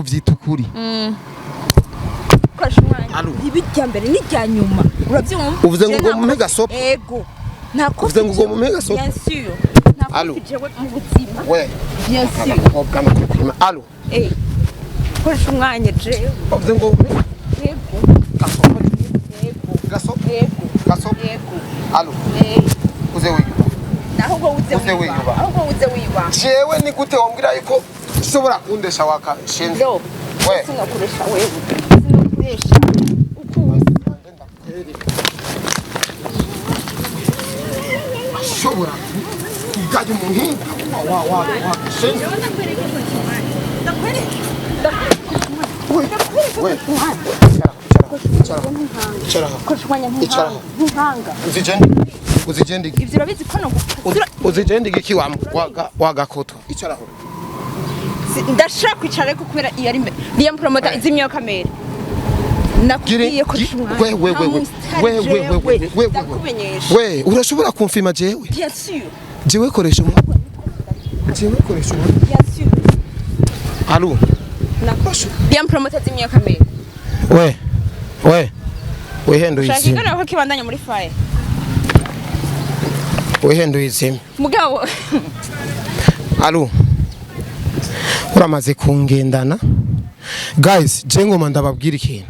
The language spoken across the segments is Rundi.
Uvyita ukuri? Koresha umwanya. Allô? Ibi irya mbere n'irya nyuma, urabyumva? Uvuze ngo Je ugomba nta umpe kofi- gasopo? Ego, nta kofi. Uvuze ngo ugomba umpe gasopo? Bien sûr, nta Allô? kofi jewe mu buzima. We. Bien sûr. Abakobwa no kwima. Allô? Eh, koresha umwanya jewe. Uvuze ngo umpe Ego. gasopo? Ego. Gasopo? Ego. Gasopo? Ego. Allô? Eh. Uze wiyuba. Ahubwo uze Uze wiba. wiyuba. Ahubwo uze wiba. Jewe ni gute wambwira yuko ushobora kundesha wakashenze? No. We. Sinakoresha wewe, sinakoresha ukuzi. Ashobora kugaya umuntu wa wa wa shenze. We. We. Icara, icara, icara. Koresha umwanya. Icara. Ntunkanga, ntunkanga. Uzigende, uzigende iki? Ivyo urabizi ko no Uzigende iki wagakoto? Icaraho. Ndashaka kwicara ariko kubera iyo ari imbere niyo promoter izimya iyo kamera. Nakubwiye ko We, we, we, we, we, we, we, we, we, we. Ndakumenyesha. We, urashobora kumfima jewe? Bien sûr. Jewe koresha umwanya, jewe koresha umwanya. Bien sûr. Allô? Bien, promoter, zimya iyo kamera. We, we, wihenduye Shaka izina. ikiganiro ko kibandanya muri fire. Wihenduye izina. Mugabo. Allô? Uramaze kungendana. Guys, je ngoma ndababwira ikintu: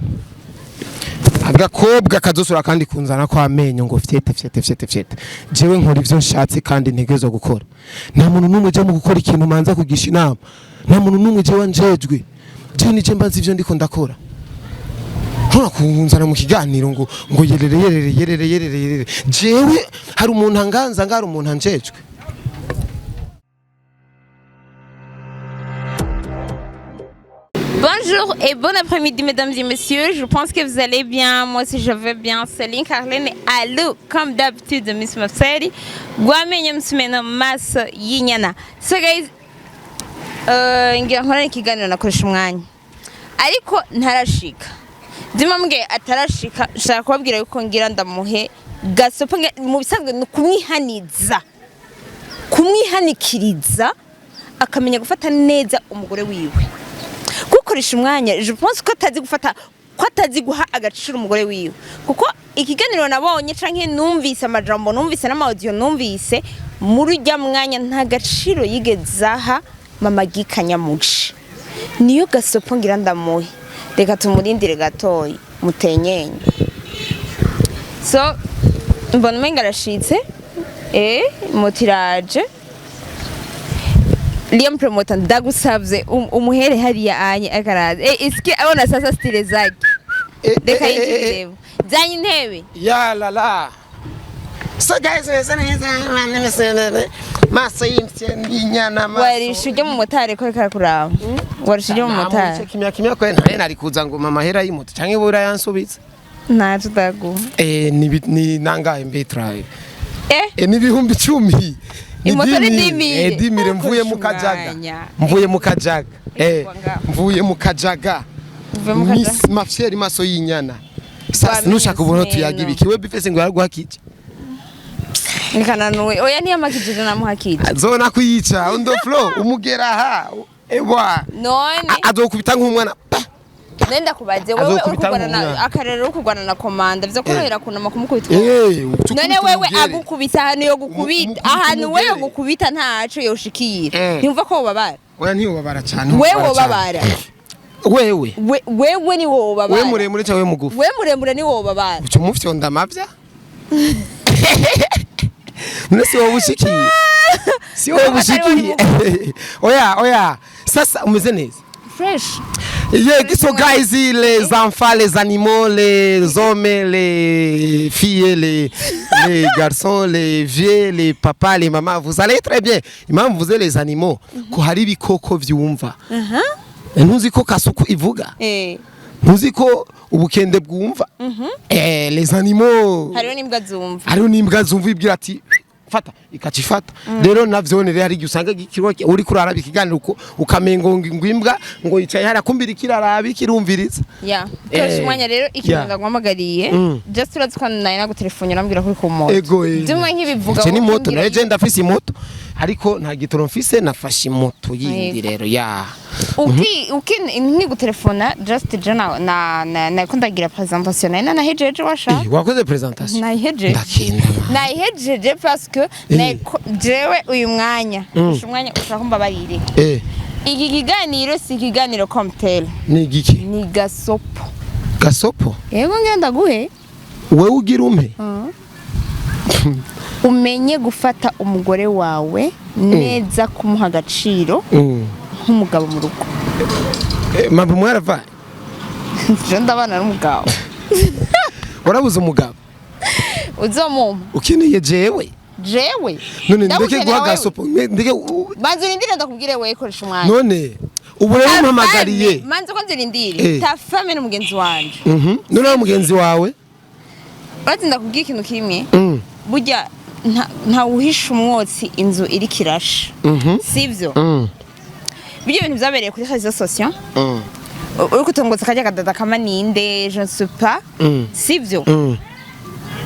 agakobwa kazosura kandi kunzana kwa amenyo ngo fyete fyete fyete fyete. Jewe nkora ivyo nshatse kandi ntegerezwa gukora. Nta muntu n'umwe je mu gukora ikintu manza kugisha inama. Nta muntu n'umwe jewe anjejwe. Jewe nije mbazi ivyo ndiko ndakora. Ntura kunzana mu kiganiro ngo yerere yerere yerere yerere yerere. Jewe hari umuntu anganza ngari, umuntu anjejwe. Bonjour et bon après-midi, mesdames et messieurs. Je pense que vous allez bien. Moi aussi, je vais bien. Céline Carlene, allô, comme d'habitude, Miss Mafseri. Gwamenye msumeno maso y'inyana. So guys, ngira nkorane ikiganiro nakoresha umwanya. Ariko ntarashika. Ndimo mbwe atarashika, nshaka kubabwira yuko ngira ndamuhe gasopo mu bisanzwe ni kumwihaniza. Kumwihanikiriza akamenya gufata neza umugore wiwe. Gukoresha umwanya, je pense ko atazi gufata, ko atazi guha agaciro umugore wiwe, kuko ikiganiro nabonye canke numvise, amajambo numvise n'amaudio numvise muri urya mwanya, nta gaciro yigeze aha mama Gikanyamuci. Niyo gasopo ngira ndamuhe. Reka tumurindire gatoyi mutenyenye. So mbona umenga arashitse. Motiraje. Liam Promoter, ndagusavye umuhere hariya anye akaraza. Iski abona sasa style zake. Reka yinjiremo. Zanye intebe. Ya la la. So guys, maso y'inyana maso. Warisha ujya mu motari ko reka kuraba. Warisha ujya mu motari. Kimya kimya ko ntaye nari kuza ngo mama hera y'imoto canke bura yansubiza. Ntaco ndaguha. Ni nangahe mbe try? Ni 10,000. Ni Imoto ni 10,000. 10,000. 10,000 mvuye mu Kajaga. Umwanya. Mvuye mu Kajaga. Ngaho. Mvuye mu Kajaga. Mvuye mu Kajaga. Miss Mafyeri maso y'inyana. Sasa Wamenye nushaka ubona sineno. tuyaga ibiki we bifese ngo yaraguhakije. Nikananuwe. Oya, ntiyamakije, namuhakije. Azona kuyica on the floor umugera ha. Ewa. None Azokubita nk'umwana. Pa! nenda kubaze wewe uri Azokubita kurwana na nk'umwana. akarero, uri kurwana na komanda vyo korohera kunama kumukubita. None Ukubita wewe umugere. agukubita ahantu yo gukubita Umukubita ahantu wewe umugere. gukubita ntaco yoshikira. Ntiwumva ko wobabara? Oya, ntiwobabara cyane. Wewe Wobabara cyane. wobabara. Wewe. Wewe ni wobabara. We muremure cyangwa we mugufi? We muremure ni wobabara. Uca umufyonda amavya? None si wowe ushikiye? Si wowe ushikiye? Oya, oya. Sasa umeze neza? Fresh. Yeah, so guys, les enfants, les animaux, les hommes, les filles, les garçons, les vieux, les papas, les mamans, vous allez très bien. Impamvu mvuze les animaux, ko hari ibikoko vyumva. Ntuzi ko kasuku ivuga? Ntuzi ko ubukende bwumva? Les animaux. Hariho n'imbwa zumva. Hariho n'imbwa zumva, ibwira ati fata ikaca ifata. Rero navyone rero hari igihe usanga uri kuraraba ikiganiro uko ukamengo ngo imbwa ngo yicaye hariya, kumbira ikiraraba ikirumviriza. Ya, koresha umwanya rero ikintu ndaguhamagariye. Just urazi ko nari nagutelefone urambwira ko uri ku moto. Ego. Byumwe nkibivuga. Je ni wowe moto umbwira naje ndafise imoto ariko nta gitoro mfise, nafashe imoto yindi. Yego. Rero ya Uki nkigutelefona, just je na nariko ndagira présentation, nari nanahejeje washa. Eh, wakoze présentation? Nayihejeje. Ndakenda, man. Nayihejeje parce que jewe uyu mwanya, uyu mwanya ushaka mbabarire, iki kiganiro si ikiganiro comme tel. Ni igiki? Ni gasopo. Gasopo? Yego, ngenda guhe. Wewe ugira umpe. Umenye gufata umugore wawe neza, kumuha agaciro nk'umugabo mu rugo. Eh, mabu mwarava? Je ndabana n'umugabo. Warabuze umugabo? Uzomumpa. Ukeneye jewe? Jewe. None ndeke Ndagukenera guha wewe. gasopo, ndeke Banza urindire, ndakubwire wewe, koresha umwanya. None ubu rero umpamagariye? Manza ko nzirindire. Eh. Ta femme n'umugenzi wanje. None ari mugenzi wawe? Urazi, ndakubwira ikintu kimwe. Burya ntawuhisha umwotsi inzu iriko irasha, sivyo? Bijya bintu byabereye kuri réseaux sociaux, uri kutongoza kajya kadada kamaninde, je ne sais pas, sivyo?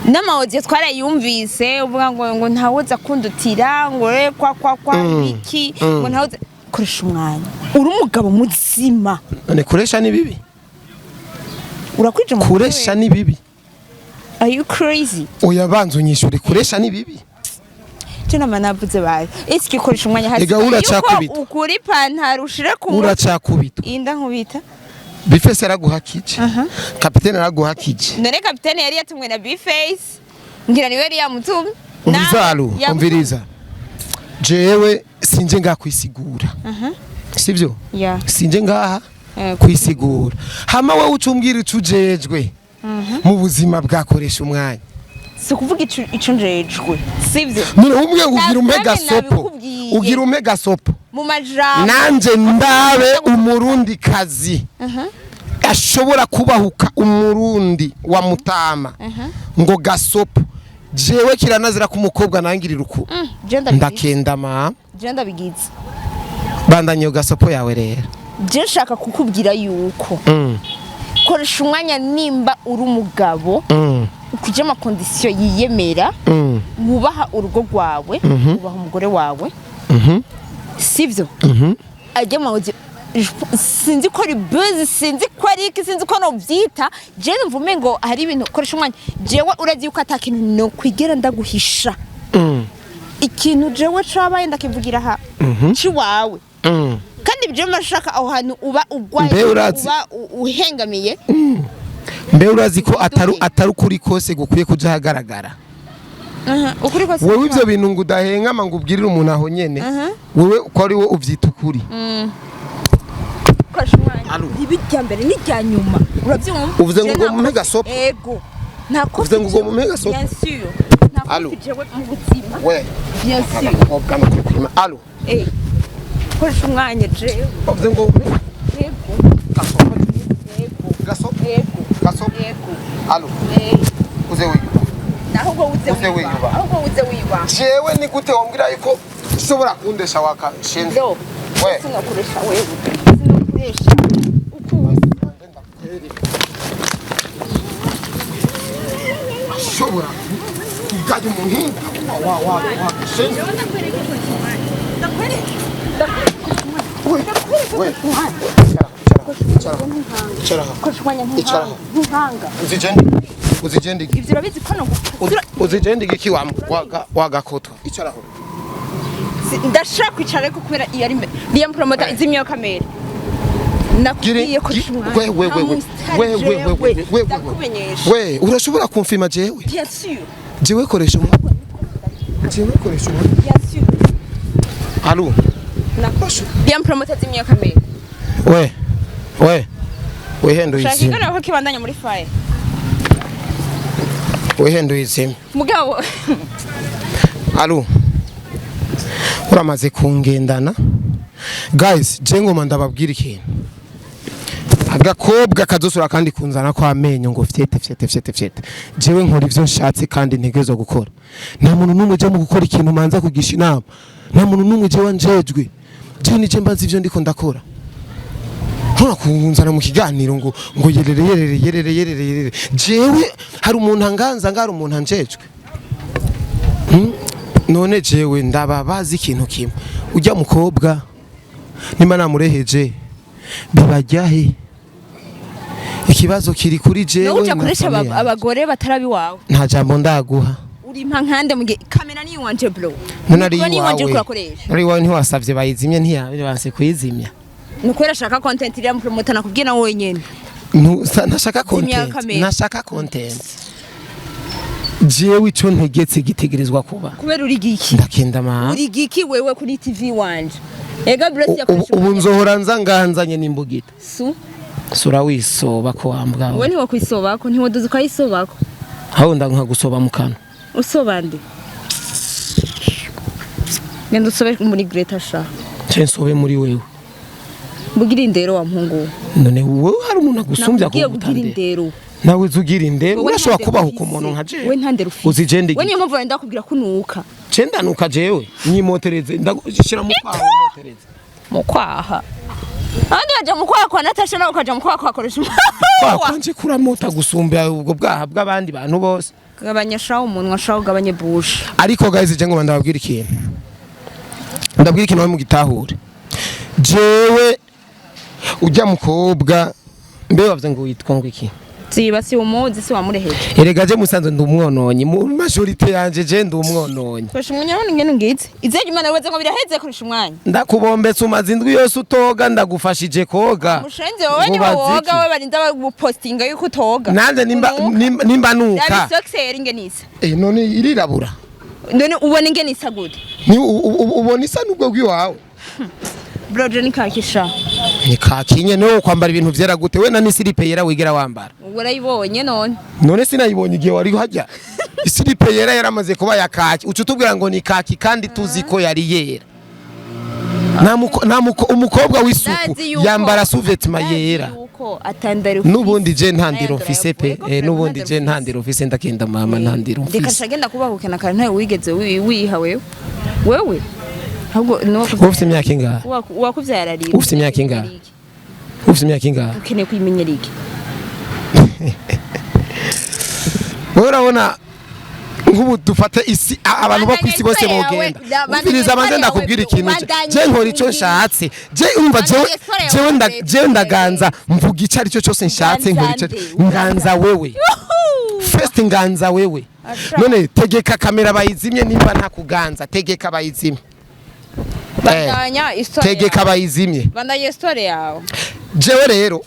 N'ama audio twarayumvise, uvuga ngo ntawuza kundutira, ngo re kwa kwa kwa biki, ngo ntawuza. Koresha umwanya, uri umugabo muzima. None kuresha ni bibi? Urakwije mu mutwe? Kuresha ni bibi? Are you crazy? Oya, banza unyishure, kuresha ni bibi? Je nama navuze bayo, eske koresha umwanya hasi Ega uracakubita. yuko ukura ipantaro ushire ku mutwe. Uracakubitwa. Inda nkubita. Bifese yaraguhakije, kapitene yaraguhakije. None kapitene yari yatumwe na Bface, ngira niwe yari yamutumye. Umviriza, alo, umviriza, jewe sinje ngaha kwisigura, sivyo? Ya. Sinje ngaha Yego. kwisigura. Hama wowe ucumbwira ico ujejwe mu buzima bwakoresha umwanya. Si ukuvuga ico njejwe, sivyo? None umwe ngo ugira umpe Ntabwo gasopo. nabikubwiye. Ugira umpe gasopo. Mu majambo. Nanje ndabe umurundi kazi ashobora kubahuka umurundi wa mutama ngo gasopo. Jewe kiranazira ko umukobwa nangirira uku. Je ndabigize. Ndakenda, mama. Je ndabigize. Bandanye iyo gasopo yawe rero. Je nshaka kukubwira yuko koresha umwanya, nimba uri umugabo ukuja ama conditions yiyemera, wubaha urugo rwawe, wubaha umugore wawe, sivyo? Ajya mu sinzi ko ari buzz, sinzi ko ari iki, sinzi ko nobyita. Je numva umengo hari ibintu. Koresha umwanya, jewe urazi yuko ata kintu no kwigera ndaguhisha. Ikintu jewe cabaye ndakivugira aha ciwawe, kandi ibyo mashaka aho hantu uba ugwaye, Mbe urazi- uba uhengamiye. Mbe urazi ko atari ukuri kose gukwiye kuja ahagaragara? Ukuri kose. Wewe ivyo bintu ngo udahengama ngo ubwirire umuntu aho nyene, wewe ko ari we uvyita ukuri. Koresha umwanya. Alo. Ntibi irya mbere n'irya nyuma, urabyumva? Uvuze ngo Je ugomba nta umpe kofi- gasopo? Ego, nta kofi. Uvuze ngo ugomba umpe gasopo? Bien sûr, nta Alo. kofi jewe mu buzima. We. Bien sûr. Abakobwa no kwima, alo. Eh, koresha umwanya jewe. Uvuze ngo umpe Ego. gasopo? Ego. Gasopo? Ego. Gasopo? Ego. Alo. Eh. Uze wiyuba. Ahubwo uze Uze wiba. wiyuba. Ahubwo uze wiba. Jewe ni gute wombwira yuko ushobora kundesha wakashenze? Bro, We. sinokoresha wewe, sinokoresha ukuzi. Ashobora kugaya umuntu wa wa wa shenze. We, we, icara, icara, icara. Koresha umwanya. Icara. Ntunkanga, ntunkanga. Uzigende, uzigende. Ivyo urabizi ko no Uzigende igiki wagakotwa? Icaraho. Ndashaka kwicara, ariko kubera iyo ari imbere Liam Promoter izimya iyo kamera. Nakubwiye ko We, we, we, we, we, we, we, we, we, we. Ndakumenyesha. We, urashobora kumfima jewe? Bien sûr. Jewe koresha umwanya, jewe koresha umwanya. Bien sûr. Alo. Liam Promoter, zimya iyo kamera. We, we, wihenduye Shaka izina. ikiganiro ko kibandanya muri file. Wihenduye izina. Mugabo. Alo, uramaze kungendana. Guys, je ngoma ndababwira ikintu: agakobwa kazosura kandi kunzana ko amenyo ngo fyete fyete fyete fyete. Jewe nkora ivyo nshatse kandi ntegerezwa gukora. Nta muntu n'umwe ujya mu gukora ikintu manza kugisha inama. Nta muntu n'umwe jewe njejwe. Jewe nije mbazi ivyo ndiko ndakora. Ntona kunzana mu kiganiro ngo yerere yerere yerere yerere yerere. Jewe hari umuntu anganza ngari, umuntu anjejwe? None jewe ndababaza ikintu kimwe: ujya mukobwa nimba namureheje Bibajya he? Ikibazo kiri kuri jewe Nawe uja na koresha famille yanje. abagore batarabi wawe. Nta jambo ndaguha. Urimpa nkande mu gihe kamera ni iwanje, bro? None ari Kuba ni iwanje iwawe. kurakoresha. Ari iwawe, ntiwasavye bayizimye? Ntiyabanse kuyizimya. Ni ukubera ashaka content iriya promoter, nakubwiye nawe wenyene. Ntashaka Zimya content. kamera. Ntashaka content. Jewe ico ntegetse gitegerezwa kuba. Kubera uri giki? Ndakenda ma. Uri giki wewe kuri TV wanje? Ega bro, siyakoresha. Ubu nzohora nza nganzanye n'imbugita. Su. Sura wisoba ko wambwa. Wowe ntiwakwisobako, ntiwoduza ukayisobako. Aho ndanka gusoba mu kanwa. Usoba nde? Genda usobe muri Greta sha. Nce nsobe muri wewe? Bugira indero wa mpungu we. None wowe hari umuntu agusumbya? Nakubwiye bugira Kugutandera indero. Nawe uzi ugira indero. Wowe Urashobora nta ndero kubaho ufise. ku muntu nka jewe? We nta ndero ufise. Uzi je ndi? We niyo mpamvu wenda kubwira ko unuka. Ce ndanuka jewe? Nyimotereze, ndagushyira mu kwaha motereze. Mu kwaha, abandi baja mu kwaha kwa Natasha, nawe ukaja mu kwaha kwa koresha. Kwa kwanje kuramota gusumbya ubwo bwaha bw'abandi bantu bose. Gabanya shaho umunwa shaho, ugabanye busha. Ariko guys, je ngo ndababwira ikintu, ndabwira ikintu mu gitahure. Jewe ujya mukobwa mbe bavuze ngo witwa ngo iki? Ziba si umuzi, si wamureheje. Erega je musanzwe ndi umwononyi mu majorité yanje, je ndi umwononyi. Koresha umwanya, urabona ingene ngize izege Imana weze ngo biraheze, koresha umwanya. Ndakubombetse, umaze indwi yose utoga, ndagufashije koga. Mushenze wowe, niwe Ubaza woga. iki? Wowe barinda bagupostinga yuko utoga. Nanje nimba Unuka. nimba nuka. Raba isokisi yera ingene isa. Eh, none irirabura. None ubona ingene isa gute? Ni ubona isa n'ubwo bw'iwawe. Bro, je ni kakisha. Ni kakinye niwe kwambara ibintu vyera gute? We na n'isilipe yera wigera wambara. Urayibonye none? None sinayibonye igihe wari hajya isilipe yera yaramaze kuba ya kaki, uca utubwira ngo ni kaki kandi tuzi ko yari yera. Nta umukobwa w'isuku yambara sous-vêtement Ndazi yera. yuko atandaro. N'ubundi je nta ndiro mfise pe. N'ubundi je nta ndiro mfise, ndagenda mama, nta ndiro Reka mfise. shagenda kubahukana kare, ntawe wigeze wiha wewe. Wewe ahubwo Wowe ufite imyaka ingahe? Wakuvyara arira. Ufite imyaka ingahe? Ufite imyaka ingahe? Ukeneye kwimenyera iki? Wowe urabona nk'ubu dufate isi, abantu bo ku isi bose Bandanya histoire bogenda. yawe, bandanya Umviriza banze histoire ndakubwira yawe, ikintu. bandanya Je nkora ico umbwire. nshatse. Je umva, jewe Bandanya histoire jewe yawe, jewe ndaganza, mvuga ico aricyo cyose nshatse, nkora ico. Nganza nde? Nganza wewe first, nganza wewe. Asha. None tegeka kamera bayizimye nimba ntakuganza, tegeka bayizimye. Bandanya histoire Tegeka yawe. bayizimye. Bandanya histoire yawe. Jewe rero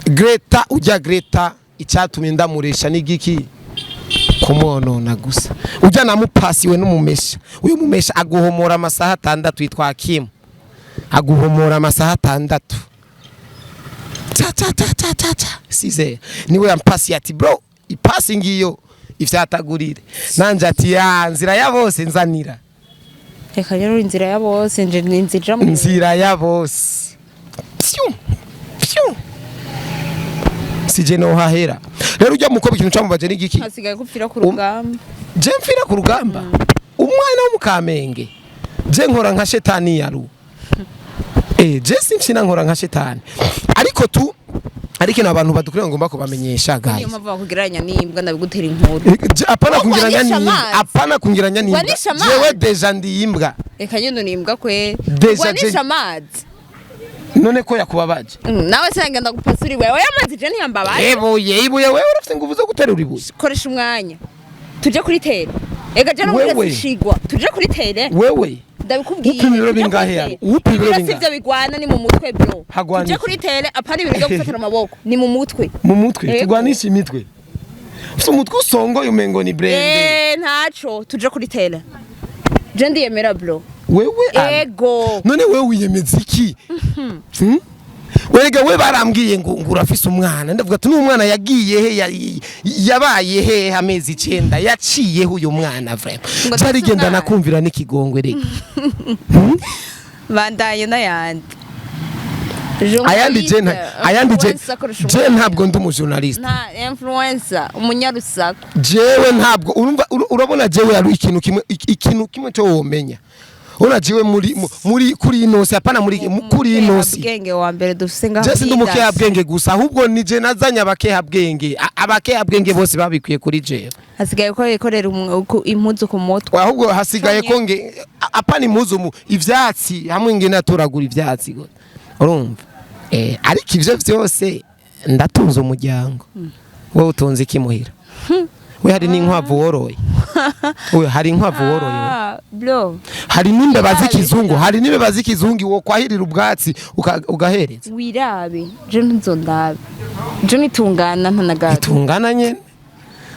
Greta, ujya Greta, icyatumye ndamuresha n'igiki? Kumwonona gusa. Ujya namupasiwe n'umumesha, uyu mumesha aguhomora amasaha 6, yitwa Hakimu, aguhomora amasaha 6, cha cha cha cha cha cha size. Niwe yampasiye ati: "Bro, ipasi ngiyo ifyatagurire." Nanje ati: "Ya nzira ya bose nzanira." Reka rero, inzira ya bose nje ni inzira mu Nzira ya bose, pyu pyu, sije no hahera. Rero ujya mukobwa ikintu camubaje n'igiki? Hasigaye gupfira ku rugamba. Je mfira ku rugamba, umwana wo mu Kamenge, je nkora nka shetani yaru. Je simfina, nkora nka shetani. Ariko tu ariko ino abantu badukurira ngomba kubamenyesha, guys. Niyo mpamvu bakugereranya n'imbwa, ndabigutera inkuru. Apana Wowe kungiranya wanisha n'imbwa. amazi. Apana kungiranya n'imbwa. Wanisha amazi. Jewe déjà ndi imbwa. Reka nyine, ni imbwa kwe. Déjà Wanisha amazi. None ko yakubabaje? Nawe sinagenda gupasura ibuye. Oya, amazi je ntiyambabaje. Ibuye, ibuye, wewe urafite ingufu zo guterura ibuye? Koresha umwanya, tuje kuri terrain. Ega je no Wewe. zishigwa, tuje kuri terrain. Wewe Ndabikubwiye. Upima ibiro Tuje kuri bingahe terrain. yabo? Upima ibiro Ibiro bingahe? sivyo bigwana, ni mu mutwe, bro. Hagwana Tuje iki? kuri terrain, apana ibintu byo gufatira amaboko, ni mu mutwe. Mu mutwe? Yego. Tugwanisha imitwe? Ufite umutwe usongoye umengo ni blindé. Eh, ntaco, tuje kuri terrain. Je ndiyemera, bro. Wewe Ana. Ego. None wewe wiyemeza iki? Hmm? Werega we barambwiye ngo urafise umwana, ndavuga ati n'umwana yagiye he? Yabaye he amezi 9 yaciyeho uyu mwana vraiment? Ngo Byarigenda ndafise umwana. Nakumvira n'ikigongwe rega. Bandanye n'ayandi. Ayandi je ayandi je Influencer akoresha je umwanya. ntabwo ndi umujournaliste. Nta influencer, umunyarusaku. Jewe ntabwo urumva urabona jewe yari ikintu kimwe, ikintu kimwe cyo womenya. Urabona jewe muri muri kuri inosi, apana muri kuri inosi. Bwenge wa mbere dufise ngaho. Je sindi umukeha bwenge gusa, ahubwo ni je nazanye abakeha bwenge. Abakeha bwenge bose babikwiye kuri jewe. Hasigaye ko yikorera impuzu ku mutwe. Ahubwo hasigaye ko nge apana impuzu mu ivyatsi hamwe nge naturagura ivyatsi go. Urumva Ariko ivyo vyose ndatunze umuryango. Wowe utunze iki muhira? We hari n'inkwavu woroye? We hari inkwavu woroye we? Ah, bro. Hari n'imbeba z'ikizungu, hari n'imbeba z'ikizungu wo kwahirira ubwatsi ugahereza. Wirabe, je ntuzondabe, je nitungana ntanagato. Itungana nyene,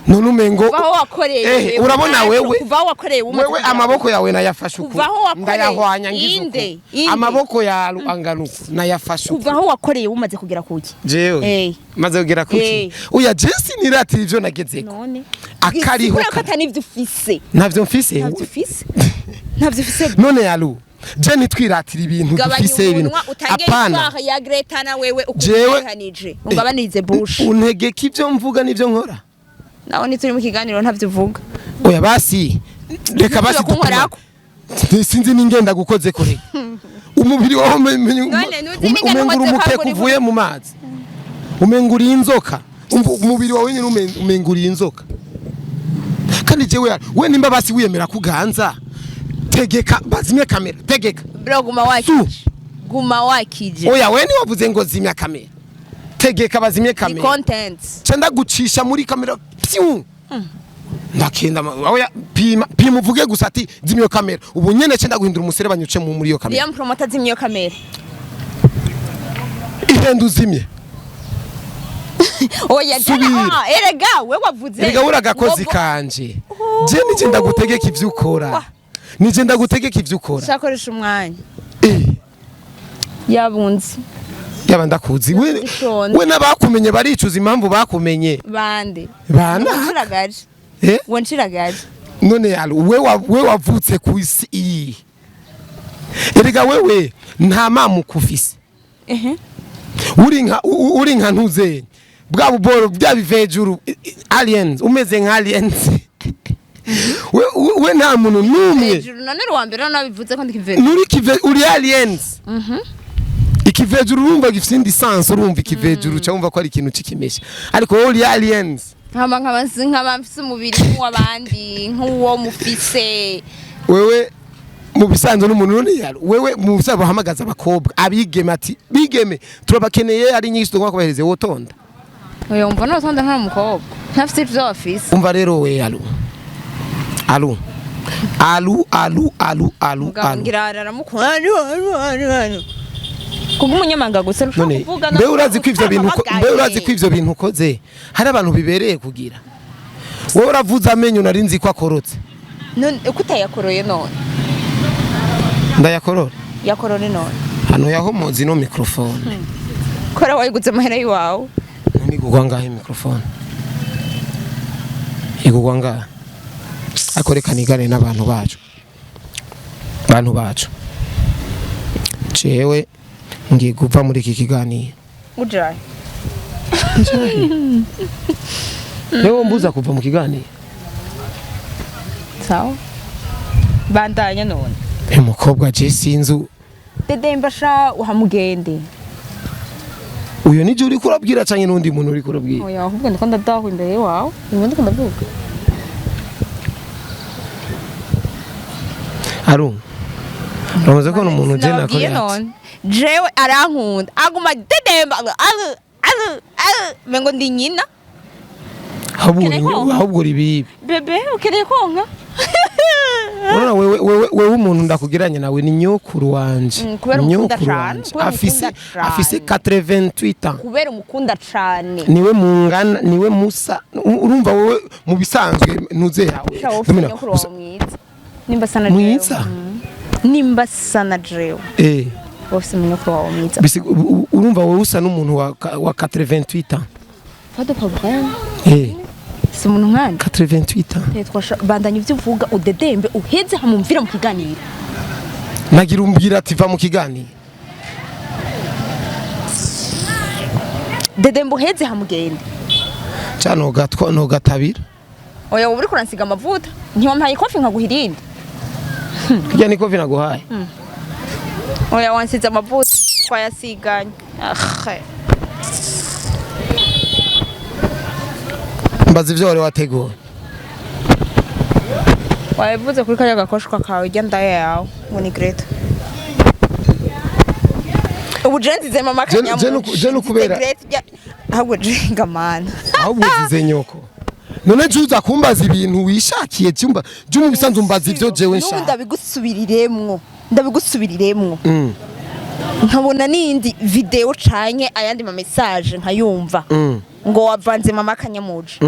none umengo Kuva aho wakoreye. Urabona wewe Kuva aho wakoreye umaze wewe amaboko yawe nayafashe uku. Kuva aho wakoreye. Ndayahwanya ngize uku. Inde, inde. Amaboko yawe angana uku, nayafashe uku. Kuva aho wakoreye umaze kugera kuki? Jewe maze kugera kuki? Oya, jesi niratira ivyo nagezeko. None Akariho kubera ko atari ivyo ufise. Ntavyo mfise. Ntavyo ufise, ntavyo ufise. None yalu je nitwiratira ibintu Gabanya dufise ibintu. umunwa utange Apana. histoire ya Greta na wewe. Jewe- Ukuhanije ungabanirize bush. Untegeka ivyo mvuga n'ivyo nkora. Nawe ntituri mu kiganiro, ntavyo uvuga. Oya basi, reka basi. Ntushobora kunkorako. Sinzi n'ingenda gukoze kure umubiri wawe None ntuzi n'ingene umenga uri nkoze umukeka kwa uvuye mu mazi, umenga uri inzoka. Umubiri wawe nyine umenga uri inzoka. Kandi jewe we nimba basi wiyemera kuganza, tegeka bazimye kamera, tegeka. Bro, guma wakije, guma wakije. Oya, we niwavuze ngo zimya kamera, tegeka bazimye Ni kamera. content. Ca ndagucisha muri kamera pyu, ndakenda oya, pima pima, uvuge gusa ati zimya iyo kamera ubu nyene, ca ndaguhindura umuserebanya uce muri iyo kamera. Liam Promoter, zimya iyo kamera. Ihenda uzimye. Oya. Subira. Jana erega we wavuze. Erega uri agakozi ngo- kanje, je nije ndagutegeka ivyo ukora, nije ndagutegeka ivyo ukora. Shakoresha umwanya. Yabunze. Yaba ndakuzi we. Ushonje. We n'abakumenye baricuza impamvu bakumenye. Bande? Bana. Wanciragaje. Wanciragaje. None yalo we wavutse ku isi iyi, erega wewe nta mamuko ufise. Uri nka ntuze bwa buboro bya bivejuru, aliens, umeze nka aliens. We nta muntu n'umwe. Hejuru none ruwa mbere nabivuze ko ndikive. Nuri kive, uri aliens. Ikivejuru urumva gifite indi sens, urumva ikivejuru uca wumva ko ari ikintu cikimesha, ariko wowe uri aliens. Nkaba mfise umubiri nk'uw'abandi, nk'uwo mufise. Wewe mu bisanzwe n'umuntu none yaro wewe mu bisanzwe bahamagaza abakobwa abigeme ati bigeme turabakeneye, ari nyinshi tugomba kubahereza, wotonda? Oya, umva, notonda nta mukobwa ntafise ivyo afise. Umva rero we, alu alu alu alu alu alu Mugabo alu. ngira aramukunda kubwo umunyamanga gusa ushobora None kuvuga. mbe urazi ko ivyo bintu mbe urazi ko ivyo bintu ukoze hari abantu bibereye kugira wowe uravuze amenyo nari nzi ko akorotse. None uko utayakoroye none? Ndayakorora. Yakorore none. Hano yahomoze ino microphone. Kora wayiguze amahera y'iwawe. None igurwa ngahe microphone? Igurwa ngahe? Ariko reka nigane n'abantu bacu, bantu bacu, jewe ngiye kuva muri iki kiganiro. Ujaye? Niwe mbuza kuva mu kiganiro. Sawa, bandanya none. Umukobwa je sinzi. Dedemba sha uhamugende. Uyo nije uriko urabwira canke n'undi muntu uriko urabwira? Oya, ahubwo ndiko ndadahwa imbere yawe, ndiko ndiko ndavuga. Aru uramaze kubona umuntu je Sinababwiye nakoreye none jewe arankunda, aguma dedemba aru aru aru, mengo ndi nyina. Ahubwo Ukeneye konka? Ahubwo uri bibi. Bébé, ukeneye konka? Urabona wewe umuntu ndakugiranye nawe ni nyokuru wanje. Kubera umukunda Nyokuru cane, wanje. kubera Afise umukunda cane. afise 88 ans. Kubera umukunda cane. Niwe mungana, niwe musa. Urumva wowe mu bisanzwe ntuze yawe. Sha, wowe ufite Domina, nyokuru wawe mwiza nimba sana jewe. Mwiza? Nimba sana jewe. Wowe ufite umunyokuru wawe mwiza. Urumva wowe usa n'umuntu wa 88 ans. Pas de problème. Si umuntu nkanje. 88 ans. Tetwa, bandanya ivyo uvuga, udedembe uheze hamumvira mu kiganiro. Nagira umbwira ati va mu kiganiro. Dedembe uheze hamugende. Ca nogatwa nogatabira. Oya, wowe uriko uransiga amavuta, ntiwampaye ikofi nkaguha irindi. Kirya niko vinaguhaye. Oya, wansize amavuta twayasiganye. Ah. Mbaza ivyo wari wateguye. Wabivuze kuri kariya gakoshwa kawe ujya ndaya yawe ngo ni Greta. Ubu je nzize mama Kanyamuci. Je nukubera- Ahubwo jenga mana. Ahubwo uzize nyoko. None je uza kumbaza ibintu wishakiye, cyumba je mu bisanzwe umbaza ivyo jewe N'ubu nshaka. Ndabigusubiriremwo, ndabigusubiriremwo. Nkabona n'iyindi video canke ayandi ma message nkayumva ngo wavanze mama Kanyamuji,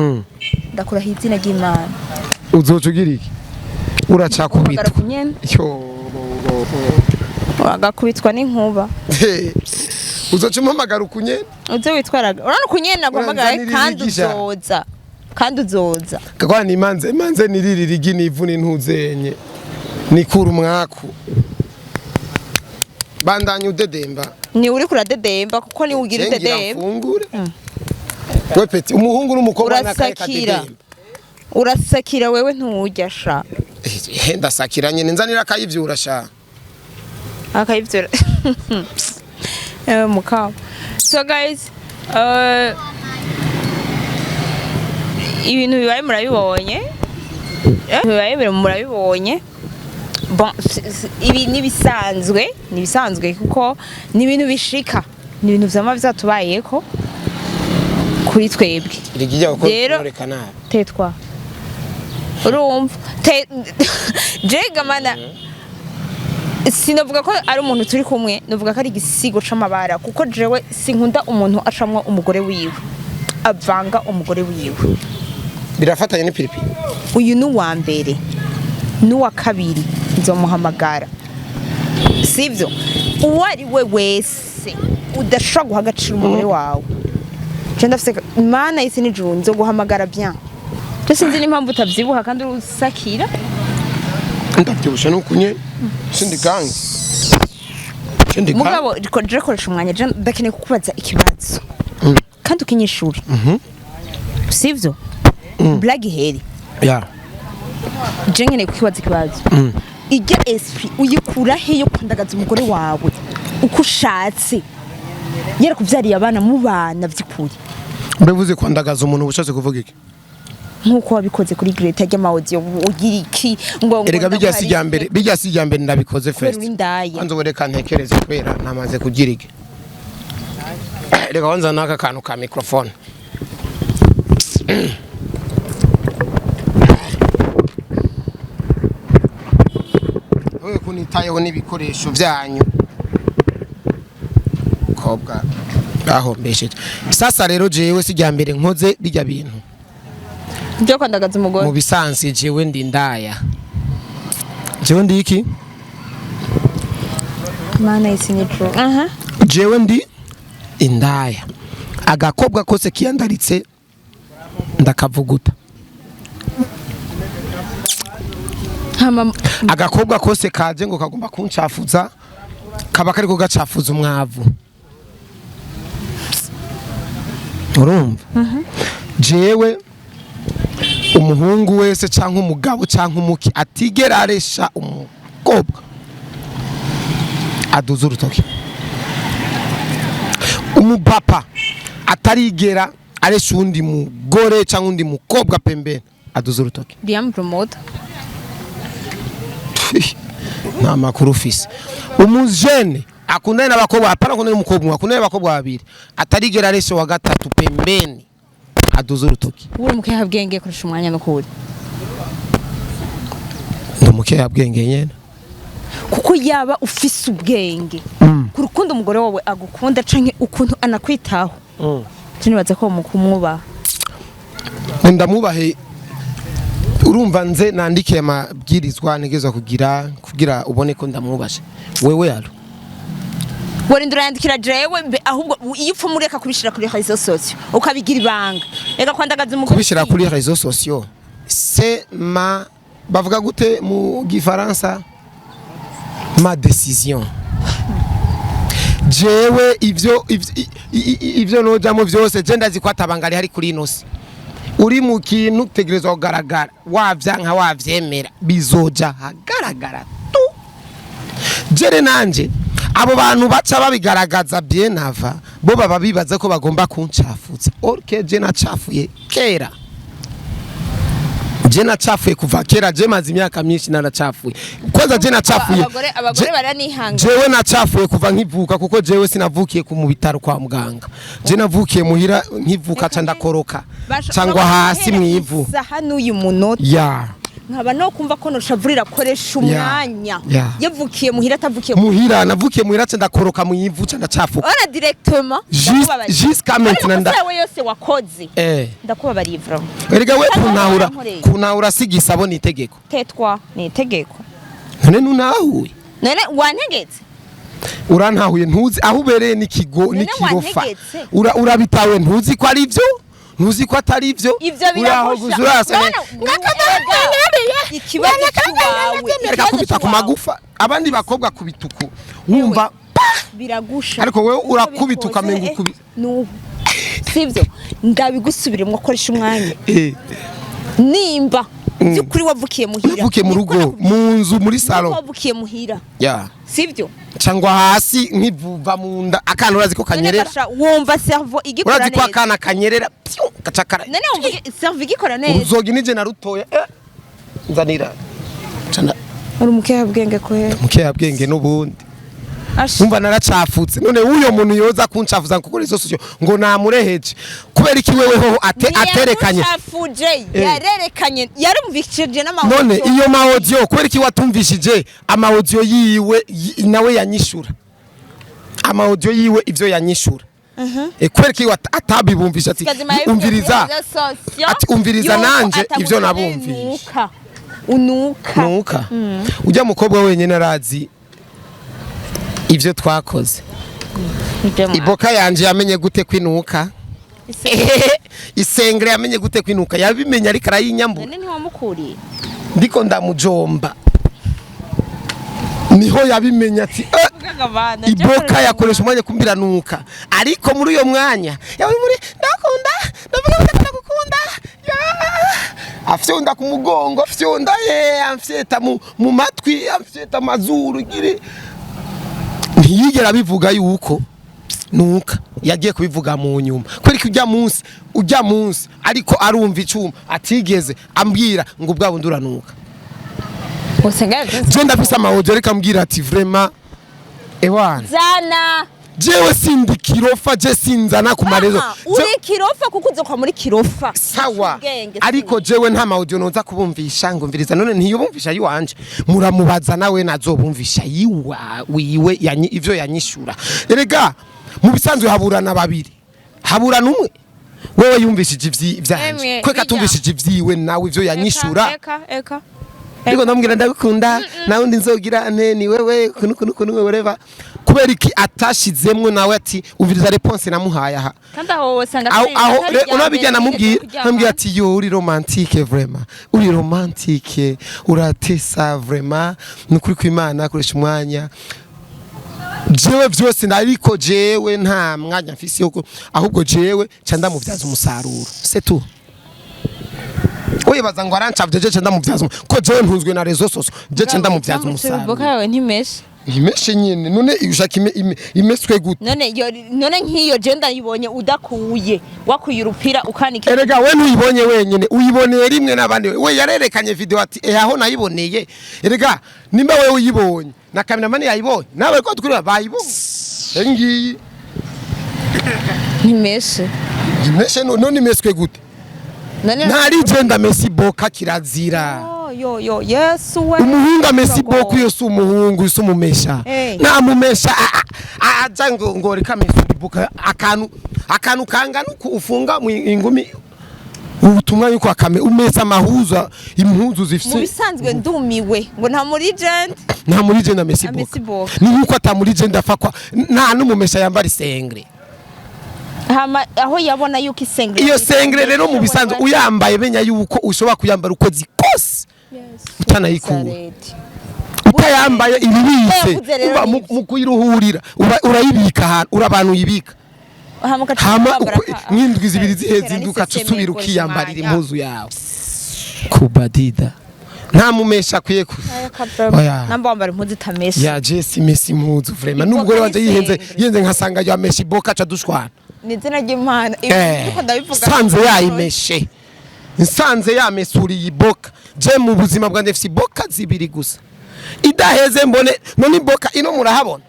ndakuraho izina ry'Imana. Uzoca ugira iki? Uracakubitwa. Hamagara kunyene. Yo. Wagakubitwa n'inkuba. Uzoca umpamagara ukunyene. Uze witwaraga, urabona ukunyene naguhamagaye. Uranzanira Kandi irigisha. uzoza, kandi uzoza. Kakwana imanze imanze niriri rigi nivu nintuzenye nikura umwaku, bandanya udedemba. Ni uri kuradedemba, kuko ni ugira Ngira udedemba. mfungure. We petit, umuhungu n'umukobwa nakaye Urasakira. kadedemba. Urasakira wewe, nturya sha. Eh, ndasakira nyene, nzanira akayivyura sha. Akayivyura mukaba. So guys, ibintu bibaye murabibonye. Bibaye murabibonye. Bon, ibi nibisanzwe, nibisanzwe, kuko ni ibintu bishika, ni ibintu vyama vyatubayeko kuri twebwe. Rigijya gukora Rero- nabi. Tetwa, urumva jega mana, sinavuga ko ari umuntu turi kumwe, navuga ko ari igisigo c'amabara, kuko jewe sinkunda umuntu acamwo umugore wiwe, avanga umugore wiwe. Birafatanye n'ipiripiri. Uyu ni uwa mbere n'uwa kabiri nzomuhamagara, sivyo? Uwo ari we wese udashobora guha agaciro umugore wawe, je ndafise Imana y'isi n'ijuru, nzoguhamagara bien. Je sinzi n'impamvu utavyibuha kandi urusakira. Ndavyibushe nukunye sindi gange sindi gange. Mugabo je koresha umwanya, je ndakeneye kukubaza ikibazo kandi ukinyishura, sivyo? Blague heri. Ya. Je nkeneye kukubaza ikibazo: ijya esprit uyikura he yo kwandagaza umugore wawe uko ushatse, yarakuvyariye abana, mubana vy'ukuri? Mbevuze kwandagaza umuntu, ubushatse kuvuga iki? Nk'uko wabikoze kuri Greta ry'amaudio, ugira iki ngo Erega bijya si irya mbere, bijya si irya mbere ndabikoze. Kubera First uri indaya. Kwanza ubu reka ntekereze, kubera namaze kugira iki. Reka kwanza n'aka kantu ka microphone. Wewe kunitayeho n'ibikoresho byanyu kobwa bahombesheje. Sasa rero jewe si irya mbere nkoze bijya bintu byo kwandagaza umugore. Mu bisanzwe jewe ndi indaya. Jewe ndi iki? Mana y'isi n'ijuru, aha. Jewe ndi indaya. Agakobwa kose kiyandaritse ndakavuguta. Hama Agakobwa kose kaje ngo kagomba kuncafuza, kaba kariko gacafuza umwavu, urumva? Jewe umuhungu wese canke umugabo canke umuki atigera aresha umukobwa aduza urutoki, umupapa atarigera aresha uwundi mugore canke undi mukobwa pembeni aduza urutoki. Liam Promoter. Nta makuru ufise. Umujene akundana n'abakobwa, apana akundana n'umukobwa umwe, akundana n'abakobwa babiri, atarigera aresha wa gatatu pembeni aduza urutoki. Uri mukeha bwenge, koresha umwanya n'ukuri. Ndi umukeya bwenge nyene. Kuko yaba ufise ubwenge ku rukundo umugore wawe agukunda canke ukuntu anakwitaho, je nibaza ko mukumwubaha. Ndamubahe. Urumva, nze nandikiye amabwirizwa ntegerezwa kugira kugira ubone ko ndamwubashe wewe yaro. Warinda urayandikira jewe mbe? Ahubwo iyo upfa mureka kubishira kuri réseaux sociaux, ukabigira ibanga, reka kwandagaza umugore. Kubishira kuri réseaux sociaux, c'est ma, bavuga gute mu gifaransa, ma décision. Jewe ivyo nojamo vyose, je ndazi ko atabanga rihari kuri ino si. Uri mu kintu utegerezwa kugaragara, wavyanka wavyemera, bizoja hagaragara tu. Jere nanje abo bantu baca babigaragaza bien avant, bo baba bibaza ko bagomba kuncafuza, or que je nacafuye kera. Je nacafuye kuva kera, je maze imyaka myinshi naracafuye. Kwanza je nacafuye Abagore baranihanga. Jewe nacafuye kuva nkivuka, kuko jewe sinavukiye ku mu bitaro kwa muganga. Je navukiye muhira, nkivuka ca ndakoroka cyangwa hasi mwivu. Isaha n'uyu munota nkaba no kumva ko noshavurira akoresha umwanya yavukiye muhira, atavukiye Muhira, navukiye muhira, ca ndakoroka mwivu, ca ndacafuka. Ora directement. Jusqu'à maintenant Yawe yose wakoze, ndakubabariye vraiment. Erega we Kandi kuntahura warankoreye. Kuntahura si igisabo, ni itegeko. Tetwa, ni itegeko. None ntunahuye? None wantegetse? Urantahuye, ntuzi aho ubereye n'ikigo None n'ikirofa. wantegetse? Urabitawe, ntuzi ko ari byo, ntuzi ko atari byo. Ivyo Uraho biragusha. gusa urasa. Erega, ikibazo cy'iwawe, Reka ikibazo kubita ku cy'iwawe. magufa, abandi bakobwa kubita uku, wumva Biragusha. Ariko wewe urakubita Uko ukamenga bikoze, ukubita. Nubu sivyo, ndabigusubiremo, akoresha umwanya. Nimba by'ukuri wavukiye muhira, Navukiye mu rugo, mu nzu, muri niko salon. Wavukiye muhira, sivyo? Cyangwa hasi nkivuva mu nda, akana urazi ko None kanyerera. gasha, wumva cerveau igikora Urazi ko neza? akana kanyerera, pyu, gacakara. None wumva cerveau igikora neza? Uruzogi nije narutoye, nzanira. Cana. Uri umukeha bwenge kwera. Mukeya bwenge n'ubundi. Umva, naracafutse. None uyo muntu yoza kuncafuza kuko izo sosio ngo namureheje kubera iki? Wewe hoho ate aterekanye. Ntiyagusafuje, yarerekanye, yarumvishije n'amahoro. None iyo ma audio, kubera iki watumvishije ama audio yiwe, nawe yanyishura ama audio yiwe, ivyo yanyishura? Kubera iki atabibumvisha ati umviriza, ati umviriza nanje ivyo nabumvise? Unuka, unuka. Nuka ujya mukobwa wenyine arazi ivyo twakoze. Iboka yanje yamenye gute kwinuka? Isengere yamenye gute kwinuka? Yabimenye ariko arayinyambura. None ntiwamukuriye? Ndiko ndamujomba niho yabimenye ati iboka yakoresha umwanya kumbiranuka. Ariko muri uyo mwanya yawe muri ndakunda, ndavuga ngo ndakunda ya afyonda ku mugongo, afyonda ye, amfyeta mu matwi, amfyeta amazuru gire, ntiyigera abivuga yuko nuka. Yagiye kubivuga mu nyuma. Kubera ko ujya munsi ariko arumva icuma, atigeze ambwira ngo ubwa bundi uranuka. Usanga Je ndafise ama audio, reka ambwira ati vraiment ewana. Zana. Jewe sindi kirofa, je sinzana ku marezo. Aha, uri kirofa kuko uzokwa muri kirofa. Sawa. Ubwenge, Ariko jewe nta ma audio noza kubumvisha ngo mviriza. None ntiyubumvisha yiwanje, muramubaza nawe nazobumvisha yiwa wiwe yanyi, ivyo yanyishura. Erega mu bisanzwe haburana babiri, haburana umwe. Wewe yumvishije ivyanje, Emwe, kweka bijya. atumvishije ivyiwe nawe, ivyo yanyishura. Eka, eka. Ariko ndamubwira ndagukunda, nawe undi nzogira ane ni wewe kunu kunu kunu whatever. Kubera iki atashizemwo nawe ati umviriza réponse namuhaye aha? Kandi aho wosanga Aho aho atari irya unabijya mbere namubwira kuryama. namubwira ati yo uri romantique vraiment, uri romantique, uratesa vraiment, ni ukuri kw'Imana, akoresha umwanya. Jewe vyose nariko, jewe nta mwanya mfise yo ahubwo jewe ca ndamuvyaza umusaruro, c'est tout. Wibaza ngo arancavye, je ca ndamuvyaza ko jewe ntunzwe na réseaux sociaux, je ca ndamuvyaza umusaruro. Boka yawe ntimeshe. Imeshe nyene, none ushaka imeswe gute? None iyo, none nk'iyo je ndayibonye udakuye, wakuye urupira ukanika. Erega we ntuyibonye wenyene, uyiboneye rimwe n'abandi. We yarerekanye video ati aho nayiboneye. Erega nimba wewe uyibonye na cameraman yayibonye, nawe ko twirira bayibonye, ngiyi. Ntimeshe. Imeshe none imeswe gute? None Nta legend amesi boka, kirazira. Oh, yo yo Yesu we. Umuhungu amesi boka, uyo si umuhungu, si umumesha. Nta mumesha aja ngo reka amesi boka, akantu kangana uku ufunga mu ingumi, ubutumwa yuko akame umesa amahuza impuzu Mu zifise. bisanzwe ndumiwe ngo nta muri legend. Nta muri legend amesi Amesi boka. boka. Ni nkuko ata muri legend afakwa, nta n'umumesha yambara isengre. Hama aho yabona yuko isengre Iyo sengre rero mu bisanzwe uyambaye, menya yuko ushobora kuyambara ukwezi kose utanayikura. Utayambaye ibibitse. Yavuze rero Uba nibyo. mu kuyiruhurira urayibika ahantu, urabantu uyibika. Hama ugaca Hama wambara nk'indwi 2 ziheze, indwi, ukaca usubira ukiyambarira impuzu yawe kubadida. Nta mumesha akwiye ku Oya. Namba wambara impuzu itameshe. Ya Jesse mesi impuzu vraiment, Iboka n'umugore wanje yihenze n'isengre. yihenze nkasanga yameshe iboka, aca dushwana. Ni izina ry'Imana. Ibi ndiko ndabivuga. Sanze yayimeshe. Nsanze yamesuriye iboka. Je mu buzima bwanjye mfise iboka zibiri gusa, idaheze mbone. None iboka ino murahabona,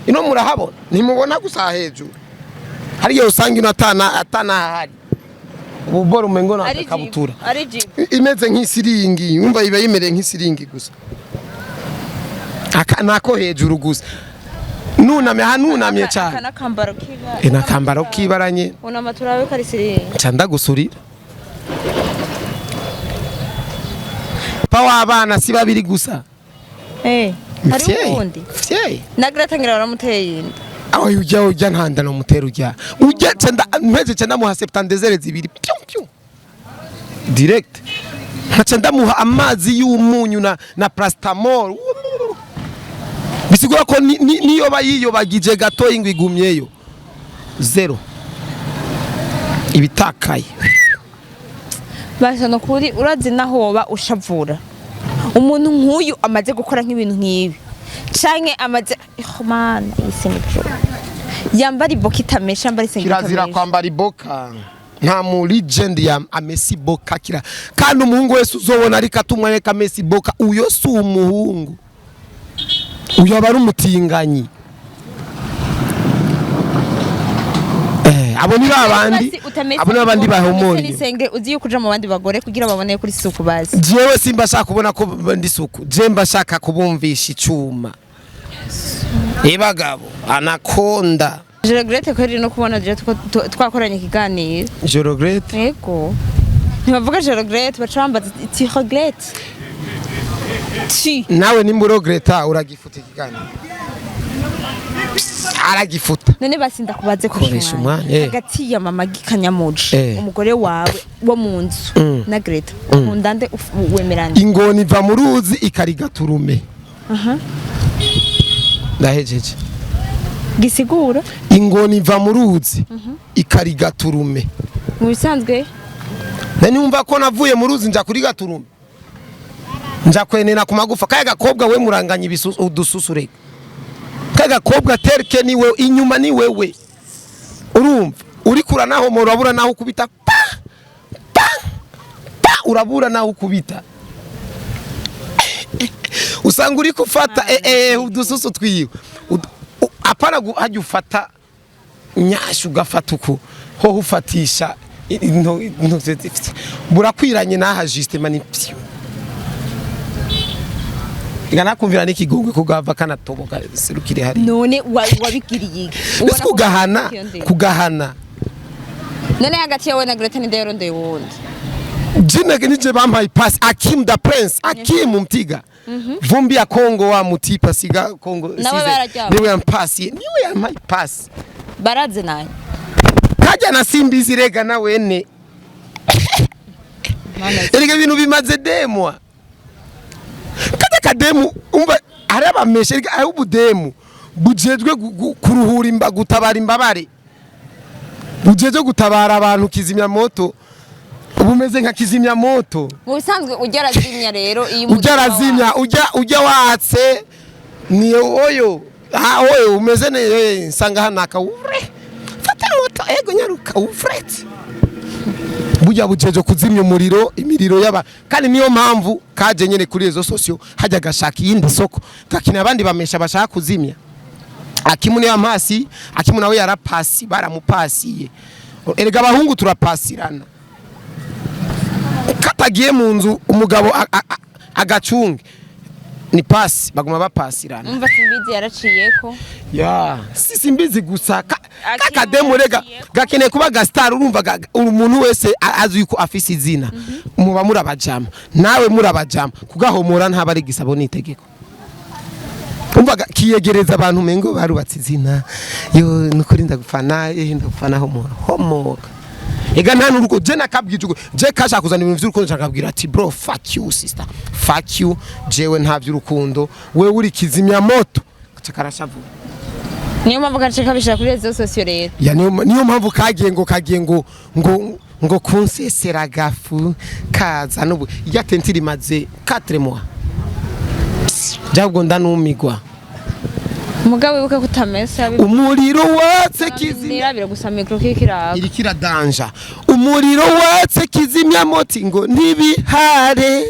ino murahabona, ntimubona gusa hejuru. Hari igihe usanga ino atana ahari ububoro, umengo na Ari kabutura. jibu, ari jibu. Imeze nk'isiringi, umva, iba yimereye nk'isiringi gusa. Aka nako hejuru gusa, nunamye aha, nunamye Aka cyane. Nakambaro kiba. E, nakambaro kibaranye. Unama turabe ko ari siringi. Nca ndagusurira pa w'abana si babiri gusa. Eh, hari Mfyeyi, uwundi. mfyeyi. Na Greta ngira baramuteye inda. Aho ujya ntanda no mutera ujya nca mpeze, nca ndamuha septante-deux heures zibiri, piu piu, direct. Nkaca ndamuha amazi y'umunyu na paracetamol. Bisigura ko niyo bayiyobagije gato ingwe igumyeyo zéro, ibitakaye. Basha, no kuri urazi naho woba ushavura umuntu nk'uyu amaze gukora nk'ibintu nk'ibi, canke amaze, oh man, isi ni yambara iboka itamesha, yambara isengeri Kirazira itamesha. kwambara iboka. Nta mu legend ya amesi boka kira. Kandi umuhungu wese uzobona ariko atumwa reka amesi boka, uyo si umuhungu, uyo aba ari umutinganyi. Abo ni babandi, Basi utamesa abo ni babandi iboka, bahomora utamesa inyuma. N'isengeri, uzi yuko uja mu bandi bagore kugira babone kuri suku bazi. Jewe simba shaka kubona ko ndi suku, je mba shaka kubumvisha icuma ibagabo anakonda. Je regrette ko no kubona je twakoranye ikiganiro. Je regrette. Yego, ntibavuga je regrette, baca bambaza tu regrettes tu. Nawe nimba uregretta, uragifuta ikiganiro, aragifuta. None basi ndakubaze. Koresha umwanya, eh. Hagati ya mama Gikanyamuje, umugore wawe wo mu nzu, na Greta, ukunda nde, wemerande? Ingona iva mu ruzi ikarigaturume. Ndahejeje. Gisigura. Ingona iva mu ruzi ikarigaturume. Mu bisanzwe. Nani wumva ko navuye mu ruzi nja kuri gaturume, nja kwenena ku magufa kaya gakobwa. We muranganya udususu, reka kaya gakobwa terke niwe inyuma ni wewe. Urumva uriko uranahomora, urabura naho ukubita, pa pa pa, urabura naho ukubita. Usanga uri gufata udususu twiwe. Apana hajya ufata nyashu, ugafata uku ho ufatisha burakwiranye n'aha justement ni pyo iganakumvira n'ikigongwe ko gava kanatoboka serukire hari. None wabigiriye iki? Mbese Ubona ko kugahana iyo ndero. Kugahana. None hagati yawe na Greta ninde yarondeye uwundi? Jina nije bampaye pass, Akim da Prince, Akim Mtiga. Vumbi ya Kongo wa mutipa siga Kongo. Nawe Size. bararyama. Niwe yampasi, niwe yampaye pass. Baraze naye. Kajya na Simbizi rega na wene. Mana. Erega ibintu bimaze demwa. Kajya kademu, umva, hari abameshe, erega hari ubudemu bujejwe kuruhura imba, gutabara imbabare, bujejwe gutabara abantu, kizimya moto, bumeze nka kizimya moto. Mu bisanzwe ujya arazimya rero iyo Ujya umutima arazimya, ujya watse ni oyo ha oyo umeze neza. Nsanga hano akawure, fata moto, ego nyaruka ufrete. Burya bujeje kuzimya umuriro, imiriro yaba. Kandi niyo mpamvu kaje nyene kuri réseaux sociaux, hajya gashaka iyindi soko, gakina abandi bamesha bashaka kuzimya. Akimu niyo mpasi, Akimu nawe yarapasi, baramupasiye. Erega abahungu turapasirana. Katagiye mu nzu umugabo agacunge ni pasi, baguma bapasirana. Umva, Simbizi yaraciyeko. Ya si Simbizi gusa Akimu kakademu rega yaraciyeko. Gakeneye kuba gastar. Urumva umuntu wese azi yuko afise izina, muba murabajama, nawe murabajama, kugahomora ntaba ari gisabo n'itegeko. Umva kiyegereza abantu mengo barubatse izina. Yo nukuri ndagufana, ndagufana, homora homoka. Ega nta nuruko je nakabwije uko je kashaka kuzana ibintu vy'urukundo, nshakabwira ati: "Bro, fuck you, sister, fuck you, jewe nta vy'urukundo, wewe uri kizimya moto." Gaca karashavura. Niyo mpamvu gace kabishira kuri réseaux sociaux rero. Ya, niyo mpamvu kagiye ngo kagiye ngo kunsesera gafu kaza n'ubu irya tenti rimaze 4 mois, jabwo ndanumigwa. Mugabo wibuke ko utamesa. Umuriro watse kizimya. Nirabira gusa micro kikiraka. Iriko iradanja. Umuriro watse kizimya moti ngo ntibihare,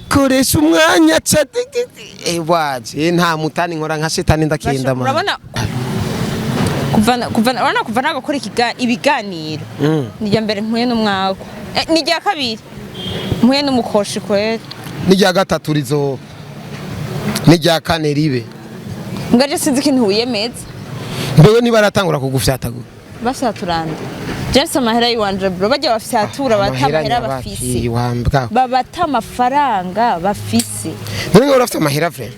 koresha umwanya ca. Ewaje nta mutani nkora nka shetani, ndakenda man. Urabona kuva urabona kuva nagakora ibiganiro, ni irya mbere mpuye n'umwaku. Ni irya kabiri mpuye n'umukoshi kwera. N'irya gatatu rizoba, n'irya kane ribe. Ngaje sinzi ikintu wiyemeza. Mbewe niba aratangura kugufyatagura. Bafyaturanda James amahera yiwanje bro, bajya bafyatura bata amahera bafise. Wambwa. Babata amafaranga bafise. None ngo urafite amahera vraiment?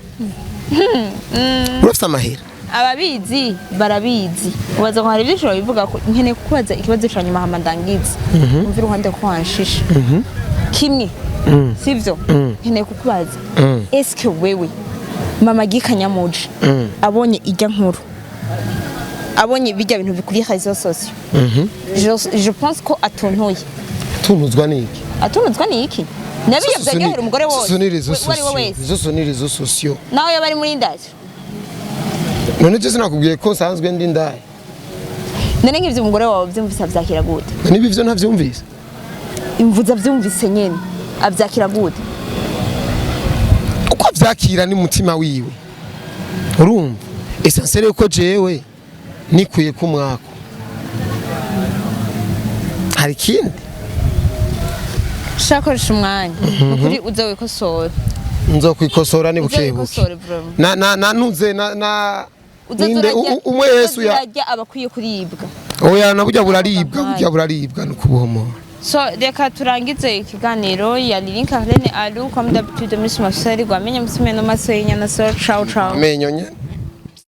Urafite amahera? Ababizi barabizi. Ubaza ngo hari byinshi babivuga ko nkeneye kukubaza ikibazo ca nyuma, hama ndangize umva iruhande ko wanshisha kimwe, sivyo? Nkeneye kukubaza: eske wewe mama Gikanyamuji abonye ijya nkuru, abonye bijya bintu bikuri réseaux sociaux, je pense ko atuntuye? Tunuzwa n'iki? Atunuzwa ni iki? Nabiye byaryohera umugore wose Ce sont les réseaux uwo ari we sociaux. wese. Ce sont les réseaux sociaux. Nawe yaba ari muri industry. None cyo sinakubwiye ko nsanzwe ndi ndaye? None nk'ivyo umugore wawe byumvise avyakira gute? Niba ivyo ntavyumvise. Imvuze avyumvise nyene, avyakira gute? Uko avyakira ni mutima wiwe. Urumva, essentiel yuko jewe nikwiye ku mwako, hari ikindi? Shakoresha umwanya nukuri uze wikosora. Nzokwikosora ni Uze buke buke. wikosore vraiment. Na ntuze na Uze ninde umwe Yesu ya urarya abakwiye kuribwa. Oya, na burya buraribwa, burya buraribwa no kubuhomora. So reka turangize ikiganiro. Ya Lilin Carlene Alu, comme d'habitude, Miss Marcel Gwamenye Musime no maso y'inyana. So ciao ciao. Amenyo nyene.